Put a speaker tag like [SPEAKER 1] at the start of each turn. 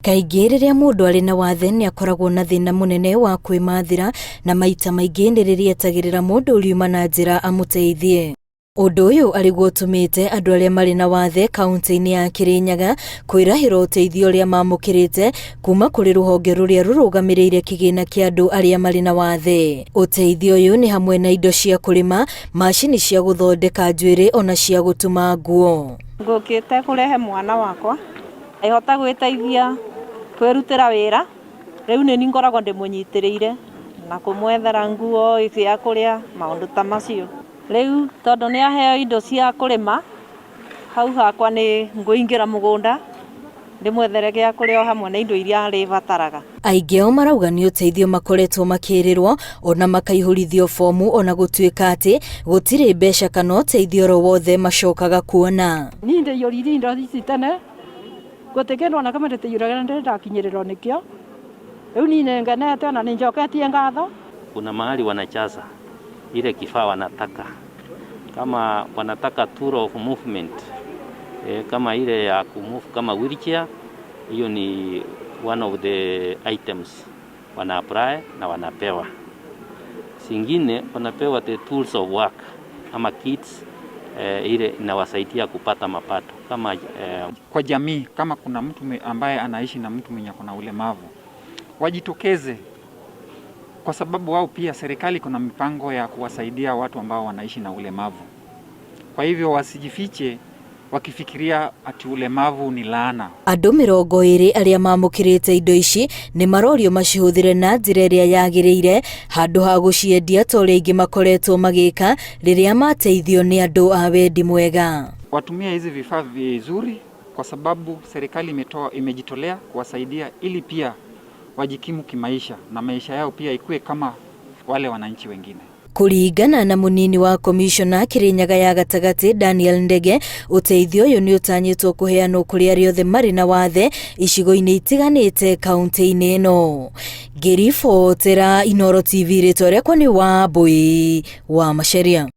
[SPEAKER 1] Kaingĩ rĩrĩa mũndũ arĩ na wathe nĩ akoragwo na thĩna mũnene wa kwĩmathĩra na maita maingĩ nĩ rĩrĩa etagĩrĩra mũndũ ũriuma na njĩra amũteithie. Ũndũ ũyũ arĩguo ũtũmĩte andũ arĩa marĩ na wathe kaunti-inĩ ya Kĩrĩnyaga kwĩrahĩra ũteithio ũrĩa mamũkĩrĩte kuma kũrĩ rũhonge rũrĩa rũrũgamĩrĩire kĩgĩna kĩa andũ arĩa marĩ na wathe. Ũteithio ũyũ nĩ hamwe na indo cia kũrĩma, macini cia gũthondeka njuĩrĩ ona cia gũtuma nguo.
[SPEAKER 2] Ngũkĩte kũrehe mwana wakwa ĩhote gwĩteithia kwĩrutĩra wĩra, rĩu nĩniĩ ngoragwo ndĩmũnyitĩrĩire na kũmwethera nguo, cia kũrĩa, maũndũ ta macio. Rĩu tondũ nĩ aheo indo cia kũrĩma, hau hakwa nĩ ngũingĩra mũgũnda ndĩmwethere gĩa kũrĩa o hamwe na indo iria arĩbataraga.
[SPEAKER 1] Aingĩ ao marauga nĩ ũteithio makoretwo makĩrĩrwo ona makaihũrithio bomu ona gũtuĩka atĩ gũtirĩ mbeca kana ũteithio oro wothe macokaga kuona.
[SPEAKER 3] Niĩ ndaiyũririe indo ici tene, gũtirĩ kĩndũ ona kĩmwe ndĩtĩiyũragia na ndirĩ ndakinyĩrĩrwo nĩkĩo, rĩu niĩ nĩngenete ona nĩnjoketie ngatho.
[SPEAKER 4] Kuna mahali wanajaza ile kifaa wanataka, kama wanataka tool of movement e, kama ile ya kumove kama wheelchair, hiyo ni one of the items wana apply na wanapewa. Zingine wanapewa the tools of work ama kits e, ile inawasaidia kupata mapato kama e,
[SPEAKER 5] kwa jamii, kama kuna mtu ambaye anaishi na mtu mwenye kuna ulemavu wajitokeze, kwa sababu wao pia serikali kuna mipango ya kuwasaidia watu ambao wanaishi na ulemavu. Kwa hivyo wasijifiche wakifikiria ati ulemavu ni laana.
[SPEAKER 1] Andũ 20 arĩa mamũkĩrĩte indo ici nĩ marorio macihũthĩre na njĩra ĩrĩa yagĩrĩire handũ ha gũciendia ta ũrĩa aingĩ makoretwo magĩka rĩrĩa mateithio nĩ andũ a wendi mwega.
[SPEAKER 5] Watumie hizi vifaa vizuri, kwa sababu serikali imetoa imejitolea kuwasaidia ili pia wajikimu kimaisha na maisha yao pia ikuwe kama wale wananchi wengine.
[SPEAKER 1] Kũringana na mũnini wa komishona Kĩrĩnyaga ya gatagatĩ Daniel Ndege, ũteithio ũyũ nĩ ũtanyĩtwo kũheanwo kũrĩ arĩa othe marĩ na wathe icigo-inĩ itiganĩte kaunti-inĩ ĩno. Ngĩribotera Inooro TV, rĩtwa rĩakwa nĩ Wambui wa Macharia.